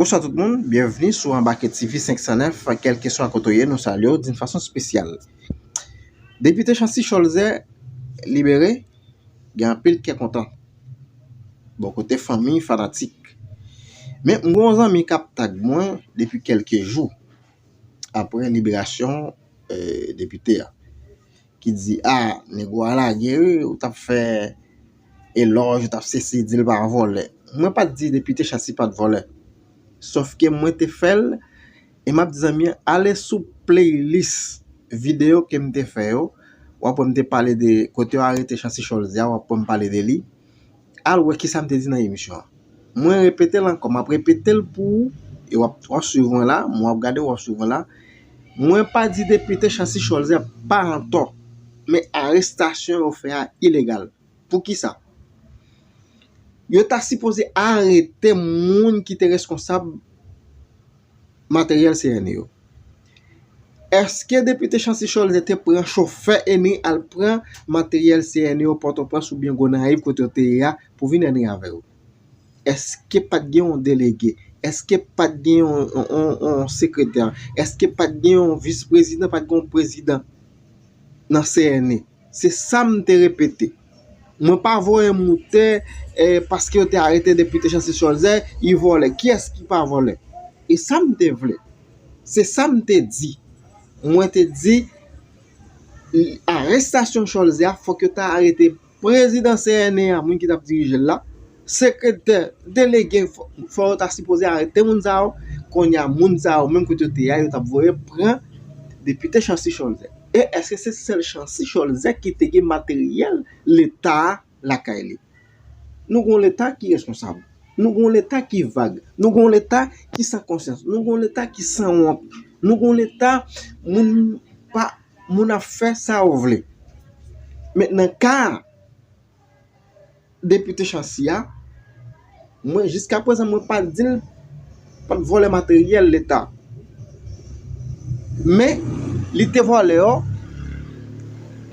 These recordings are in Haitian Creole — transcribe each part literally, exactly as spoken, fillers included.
Bonswa tout moun, byenvni sou Anbake T V senk san nèf, kèlkeswa kote w ye, nou salye w d'une façon spéciale. Depite Chancy Cholzè libere, gen anpil kè kontan. Bò kote fanmi, fanatik. Men m gen yon zanmi k ap tag mwen depi kèlke jou apre liberasyon eh, depite a, ki di, a, nego a lage wi, ou t ap fè elòj, ou t ap sesi, di l pa vòlè. Mwen pa t di depite Chancy pa t vòlè. Sòf ke mwen te fè l, e m ap di zanmi an, ale sou playlist videyo ke m te fè yo, w ap wè m te pale de kote yo arete Chancy Cholzè a, w ap wè m pale de li. Al wè kisa m te di nan emisyon an. Mwen repete l ankò, m ap repete l pou ou, e w ap, w ap swiv mwen la, mwen w ap gade, w ap swiv mwen la. Mwen pa di depite Chancy Cholzè pa antò, men arestasyon yo fè a ilegal. Poukisa? Yo ta sipoze arete moun ki te reskonsab materyèl C N E yo. Èske depite Chancy Cholzè te pran chofè Henry al pran materyèl C N E yo Pòtoprens oubyen Gonayiv kote yo te ye a pou vin Henry avè yo? Èske pa t gen yon delege? Èske pa t gen yon, yon, yon, yon sekretè? Èske pa t gen yon vis prezidan? Pa t gen yon prezidan nan C N E? Se sa m te repete. Mwen pa voye moute eh, paske yo te arete depite Chancy Cholzè, li vòlè. Kiyès ki pa vòlè? E sa m te vle. Se sa m te di. Mwen te di, arestasyon Cholzè a, fòk yo ta arete prezidan C N E a, moun ki t ap dirije l la, sekretè, delege, fò, fò yo ta sipoze arete moun sa yo. Kounye a, moun sa yo, menm kote yo te ye a, yo t ap voye pran depite Chancy Cholzè. E èske se sèl Chancy Cholzè ki te gen materyèl Leta a lakay li? Nou gen yon Leta ki reskonsab. Nou gen yon Leta ki vag. Nou gen yon Leta ki san konsyans. Nou gen yon Leta ki san wont. Nou gen yon Leta moun pa moun ap fè sa yo vle. Men nan ka depite Chancy a, mwen jiska prezan mwen pa di l pa t vòlè materyèl Leta. Men li te vòlè yo,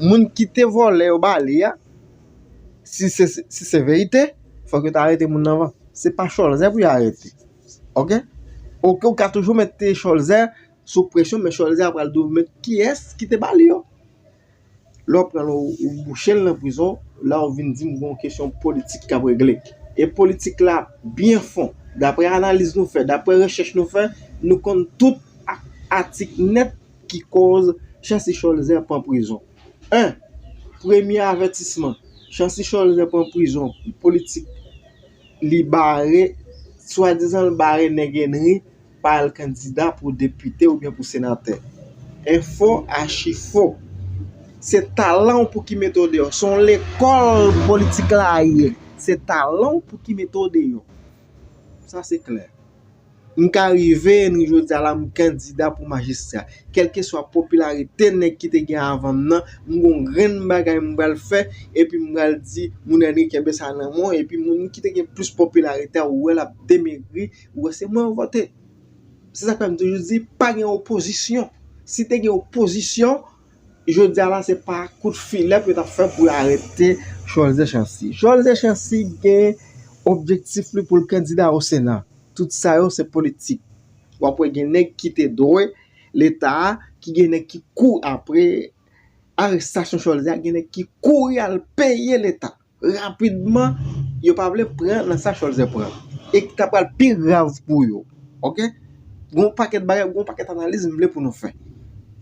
moun ki te vòlè yo ba li a, si se, si se verite, fòk yo ta arete moun nan avan. Se pa Cholzè pou yo arete. Oke? Oke, ou ka toujou mete Cholzè sou presyon, men Cholzè a pral di w men kiyès ki te ba li yo. Lè w pran l, ou bouche l nan prizon, la w vin di m gen yon kesyon politik k ap regle. E politik la byen fon. Daprè analiz nou fè, daprè rechèch nou fè, nou konn tout atik nèt ki koz Chancy Cholzè pran prizon. En, premye avètisman, Chancy Cholzè pran prizon pou politik li bare, swadizan l bare nèg Henry pa al kandida pou depite oubyen pou senatè. Enfo, achi fo. Se talan w pou ki mete w deyò. Se yon lekòl politik la ye. Se talan w pou ki mete w deyò. Sa se klè. M ka rive, Henry, jodi a la, m kandida pou majistra. Kèlkeswa popilarite nèg ki te gen avan m nan, m gon grenn bagay m pral fè, epi m pral di, moun Henry kenbe sa nan men w, epi moun ki te gen plis popilarite a, ou wè l ap demegri, ou wè se mwen yo vote. Se sa k fè m toujou di, pa gen opozisyon. Si te gen opozisyon, jodi a la, se pa kout filè pou yo t ap fè pou yo arete Cholzè Chancy. Cholzè Chancy gen objektif li pou l kandida o Sena. Tout sa yo se politik. W ap wè gen nèg ki te dwe Leta a, ki gen nèg ki kouri apre arestasyon Cholzè a, gen nèg ki kouri al peye Leta. Rapidman, yo pa vle pran nan sa Cholzè pran. E ki ta pral pi grav pou yo. Oke? Gon pakèt bagay, gon pakèt analiz m vle pou nou fè.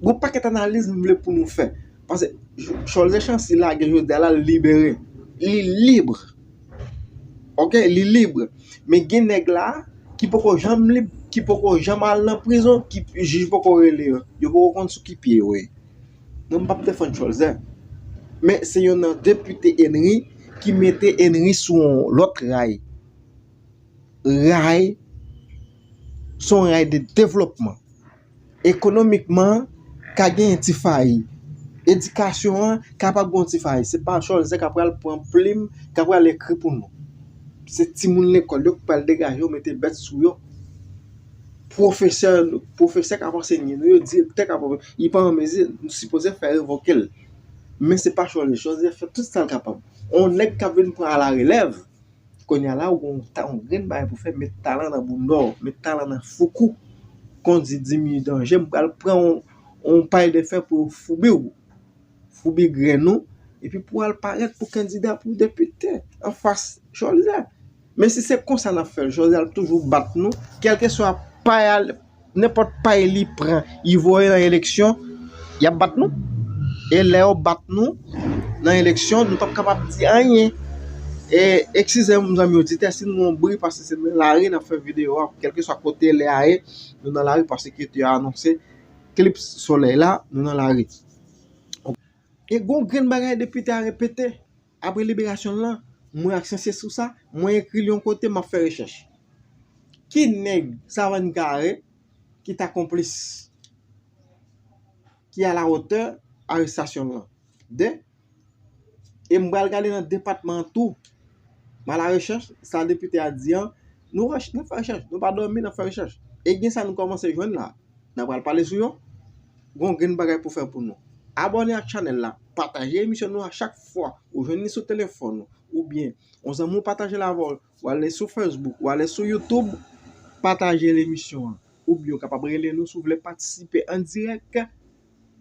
Gon pakèt analiz m vle pou nou fè. Paske Cholzè Chancy lage jodi a la, l libere. Li lib. Oke, li lib. Men gen nèg la ki poko janm lib, ki poko janm al nan prizon, ki jij poko rele yo. Yo poko konn sou ki pye yo ye. Non, m p ap defann Cholzè. Men se youn nan depite Henry ki mete Henry sou yon lòt ray. Ray, se yon ray de devlopman. Ekonomikman, ka genyen ti fayi. Edikasyon an kapab gen yon ti fayi. Se pa Cholzè k ap pral pran plim, k ap pral ekri pou nou. Se timoun lekòl yo k pral degaje yo, mete bèt sou yo. Pwofesè, pwofesè k ap ansenye nou yo, direktè k ap, li pa an mezi, nou sipoze fè revoke l. Men se pa Cholzè. Cholzè fè tout sa l kapab. On nèg k ap vin pran alarelèv, Kounye a la, ou gen yon ta-, yon grenn bagay pou fè, met talan nan bounda w, met talan nan foukou. Kon di Dimy Danger, m pral pran yon, yon pay de fè pou yo foubi w. Foubi grenn ou, epi pou al parèt pou kandida pou depite anfas Cholzè. Men si se konsa n ap fè l, Cholzè ap toujou bat nou, kèlkeswa pay a, nenpòt pay li pran, li voye nan eleksyon, y ap bat nou. E lè yo bat nou nan eleksyon, nou p ap kapab di anyen. E eskize m, zanmi oditè, si nou yon bri, paske se nan lari n ap fè videyo a, kèlkeswa kote lè a ye, nou nan lari, paske yo anonse eklips solèy la, nou nan lari. E gon grenn bagay depite a repete apre liberasyon l lan, mwen ak Sensei sou sa, mwen ekri l yon kote, m ap fè rechèch. Ki nèg Savann Kare ki ta konplis, ki a la wotè arestasyon l lan? De, e m pral gade nan depatman an tou. M al a rechèch, sa depite a di an, nou rech-, n ap fè rechèch, nou pa dòmi, n ap fè rechèch. E gen sa nou kòmanse jwenn la. N ap pral pale sou yo. Gon grenn bagay pou fè pou nou. Abòne ak chanèl la, pataje emisyon nou a chak fwa ou jwenn li sou telefòn ou, oubyen yon zanmi w pataje l avè w, ou ale sou Facebook, ou ale sou YouTube, pataje l emisyon an. Oubyen ou kapab rele nou si w vle patisipe an dirèk.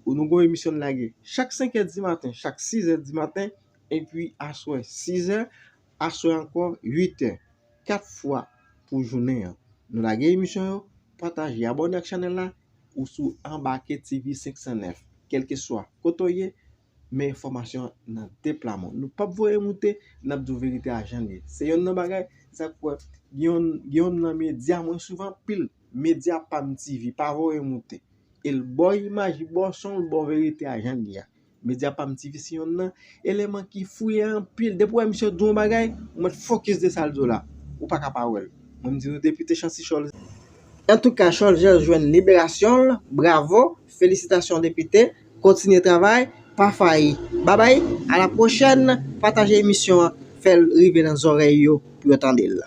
Ou nou gon emisyon n lage chak senk è di maten, chak sis è di maten, epi aswè sis è, aswè ankò uit è, kat fwa pou jounen an. Nou lage emisyon yo, pataje, abòne ak chanèl la, ou sou Anbake T V senk san nèf. Kèlkeswa kote w ye, men enfòmasyon an nan de pla men w. Nou p ap voye moute, n ap di w verite a jan l ye. Se yonn nan bagay, sa k fè, gen yonn, gen yonn nan medya, mwen swiv anpil medya Pam T V, pa voye moute. E l ba w imaj, li ba w son, li ba w verite a jan l ye a. Medya Pam T V se yonn nan eleman ki fouye anpil. Depi w wè misye di yon bagay, ou mèt fokis de sa l di w la. Ou pa ka pa wè l. Mwen, m di nou, depite Chancy Cholzè. Antouka, Cholzè jwenn liberasyon l. Bravo. Felisitasyon, depite. Kontinye travay. Pa fayi. Babay. A la pwochèn. Pataje emisyon an. Fè l rive nan zòrèy yo pou yo tande l.